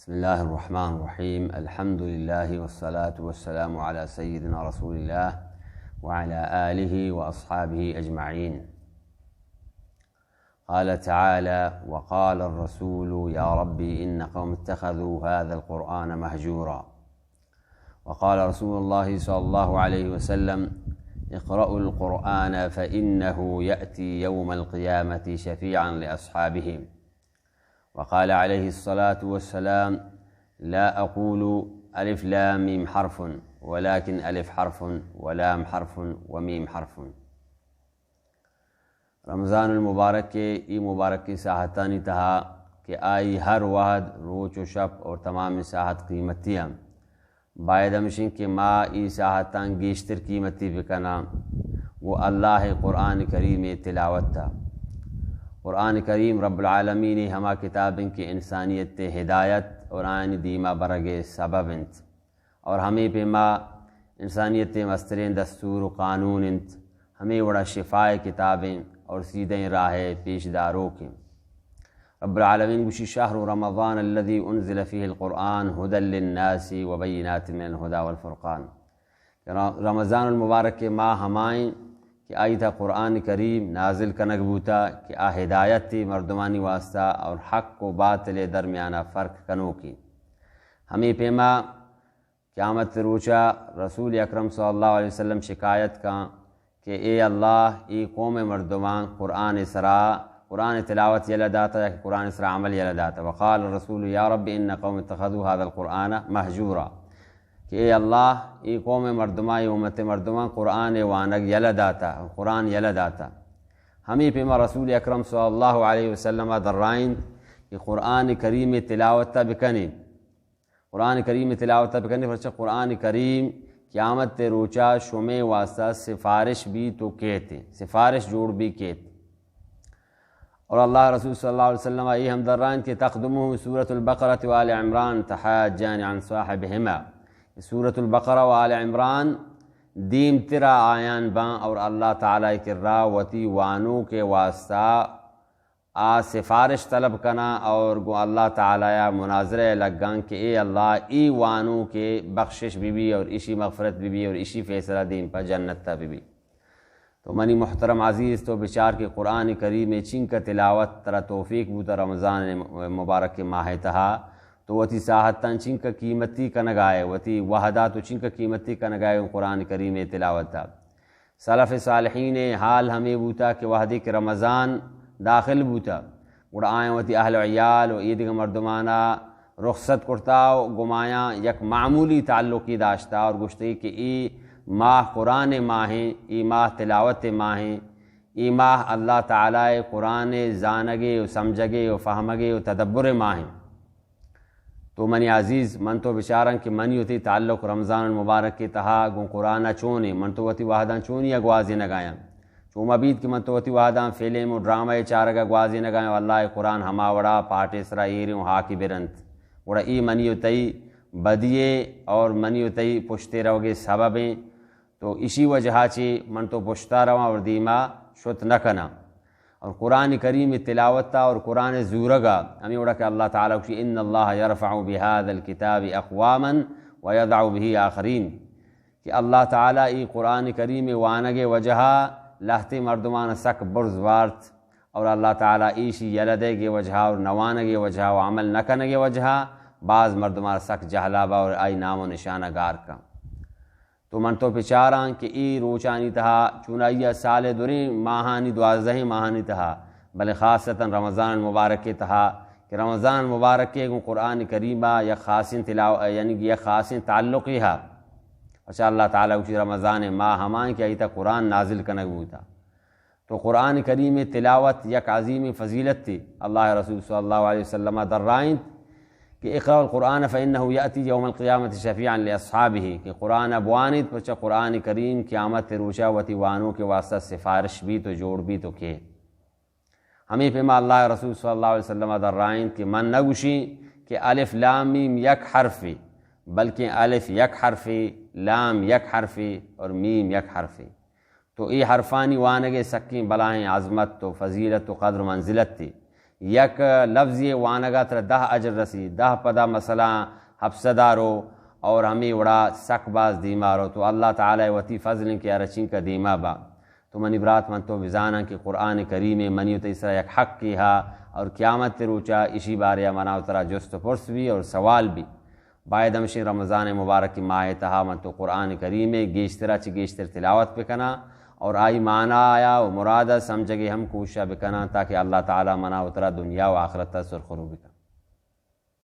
بسم الله الرحمن الرحيم. الحمد لله والصلاة والسلام على سيدنا رسول الله وعلى آله وأصحابه أجمعين. قال تعالى: وقال الرسول يا رب إن قوم اتخذوا هذا القرآن مهجورا. وقال رسول الله صلى الله عليه وسلم: اقرأوا القرآن فإنه يأتي يوم القيامة شفيعا لأصحابه. وقال عليه الصلاة والسلام: لا أقول ألف لام ميم حرف، ولكن ألف حرف ولام حرف وميم حرف. رمضان المبارک ءِ اے مبارکیں ساہتانی تہا کہ آئی ہر وہد، روچ و شپ اور تمامیں ساہت قیمتی اَں، باید ہمشیں کہ ما اے ساہتاں گیشتر قیمتی بکناں گوں اللہ ءِ قرآن کریم ءِ تلاوت ءَ۔ قرآن کریم رب العالمین ءِ ہما کتاب اِنت کہ انسانیت ءِ ہدایت اور آیانی دیما برگ ءِ سبب اِنت۔ اور ہمے پیما انسانیت ءِ مستریں دستور و قانون اِنت، ہمے وڑا شفائے کتابیں اور سیدھیں راہ ءِ پیش داروکیں۔ رب العالمین گوشی: شهر رمضان الذي أنزل فيه القرآن هدى للناس وبينات من الهدى والفرقان۔ کہ ر-، رمضان المبارک ءِ ماہ ہمائیں کہ آئی تہا قرآن کریم نازل کنگ بوتا کہ آ ہدایت مردمانی واسطہ اور حق و باطل ءِ درمیانا فرق کنوکیں۔ ہمے پیما قیامت روچا رسول اکرم صلی اللہ علیہ وسلم شکایت کاں کہ اے اللہ، اے قوم مردمان قرآن سرا، قرآن تلاوت یلہ داتا یا کہ قرآن سرا عمل یلہ داتا۔ وقال الرسول يا رب إن قوم اتخذوا هذا القرآن مهجورا۔ کہ اے اللہ، اے قوم مردمان، اے امت مردمان قرآن وانگ یلہ داتا، قرآن یلہ داتا۔ ہمے پیما رسول اکرم صلی اللہ علیہ وسلم درائینت کہ قرآن کریم تلاوت بکنیں۔ قرآن کریم تلاوت بکنیں، پرچہ قرآن کریم قیامت روچا شمے واسطہ سفارش بیت و کیت، سفارش جوڑ بی کیت۔ اور اللہ رسول صلی اللہ علیہ وسلم اے ہم درائینت کہ تقدمهم سورة البقرة وآل عمران تحاجان عن صاحبهما۔ سورة البقرہ و آل عمران دیمترا آیان باں اور اللہ تعالی کرا وتی وانوک واسطہ آ سفارش طلب کناں اور گوں اللہ تعالی ءَ مناظرہ ءَ لگاں کہ اے اللہ، اے وانوک ءِ بخشش بہ بی اور اشی مغفرت بہ بی اور اشی فیصلہ دیم پہ جنت ءَ بہ بی۔ تو منی محترم عزیز، تو بچار کہ قرآن کریم ءِ چنکا تلاوت ترا توفیق بوتا رمضان مبارک ماہ ءِ تہا، تو وتی ساہتاں چنکا قیمتی کنگائے، وتی وہدا تو چنکا قیمتی کنگائے قرآن کریم ءِ تلاوت ءَ۔ سلف صالحین ءِ حال ہمے بوتا کہ وہدے کہ رمضان داخل بوتا، گڑا آیاں وتی اہل و عیال و ایدگہ مردمانا رخصت کرتا و گمایاں یک معمولی تعلقی داشتا اور گوشتے کہ اے ماہ قرآن ماہیں، اے ماہ تلاوت ماہیں، اے ماہ اللہ تعالی قرآن زانگے و سمجھگے و فہمگے و تدبر ماہیں۔ تو منی عزیز، من تو بچاراں کہ منی و تئی تعلق رمضان المبارک ءِ تہا گوں قرآن ءَ چونیں، من تو وتی وہداں چونی ءَ گوازینگایاں۔ چو مہ بیت کہ من تو وتی وہداں فلم و ڈرامہ ءِ چارگ ءَ گوازینگایاں و اللہ ءِ قرآن ہما وڑا پاٹے سرا ایریں و ہاکی برنت۔ گڑا اے منی و تئی بدی ءِ اور منی و تئی پشتے روگ ءِ سبب ایں۔ تو اشی وجہا چی من تو پشتا رواں اور دیما شت نہ کناں۔ اور قرآن کریم تلاوتا اور قرآن زورگا ہمیں وڑا کہ اللہ تعالی گوشی، ان اللہ یرفع بهذا الكتاب اقواما ویضع به آخرین، کہ اللہ تعالی ای قرآن کریم وانگ وجہا لہتے مردمان سک برز وارت اور اللہ تعالی ایشی یلہ دئیگ وجہا اور نوانگ وجہا و عمل نکنگ وجہا باز مردمان سک جہلا با اور آئی نام و نشانہ گار کن۔ تو من تو بچاراں کہ اے روچانی تہا چونائیا سال دریں ماہانی، دوازدہیں ماہانی تہا، بلے خاصتاً رمضان المبارک تہا، کہ رمضان المبارک گوں قرآن کریما یک خاصیں تلاو-، یعنی کہ یک خاصیں تعلقے ہا۔ اچھا، اللہ تعالی گوشی رمضان ماہ ہمائیں کہ آئی تہا قرآن نازل کنگ بوتا۔ تو قرآن کریم تلاوت یک عظیم فضیلتے۔ اللہ رسول صلی اللہ علیہ وسلم درائینت کہ اقرأوا القرآن فإنه يأتي يوم القيامة شفيعا لأصحابه، کہ قرآن بوانیت، پرچہ قرآن کریم قیامت روچا وتی وانوک واسطہ سفارش بیت و جوڑ بیت و کیت۔ ہمیں پیما اللہ رسول صلی اللہ علیہ وسلم درائینت کہ من نگوشیں کہ الف لام میم یک حرفے، بلکہ الف یک حرفے، لام یک حرفے اور میم یک حرفے۔ تو اے حرفانی وانگ سکیں بلاہیں عظمت و فضیلت و قدر و منزلتے۔ یک لفظی وانگا ترا دہ اجر رسی، دہ پدا مثلاً ہپسدا رو، اور ہمیں وڑا سک باز دیما رو۔ تو اللہ تعالی وتی فضل کہ ارچین کا دیما با۔ تو منی برات، من تو بزاناں کہ قرآن کریم منی و تئی سرا یک حقی ہا، اور قیامت روچا اشی بارے منا و ترا جست و پرس بھی اور سوال بھی۔ باید ہمشیں رمضان مبارک ماہ تہا من تو قرآن کریم گیشترا چہ گیشتر تلاوت بکناں اور آئی معنی آیا و مراد سمجھگے ہم کوشش بکناں، تاکہ اللہ تعالی منا و ترا دنیا و آخرت سرخرو بکن۔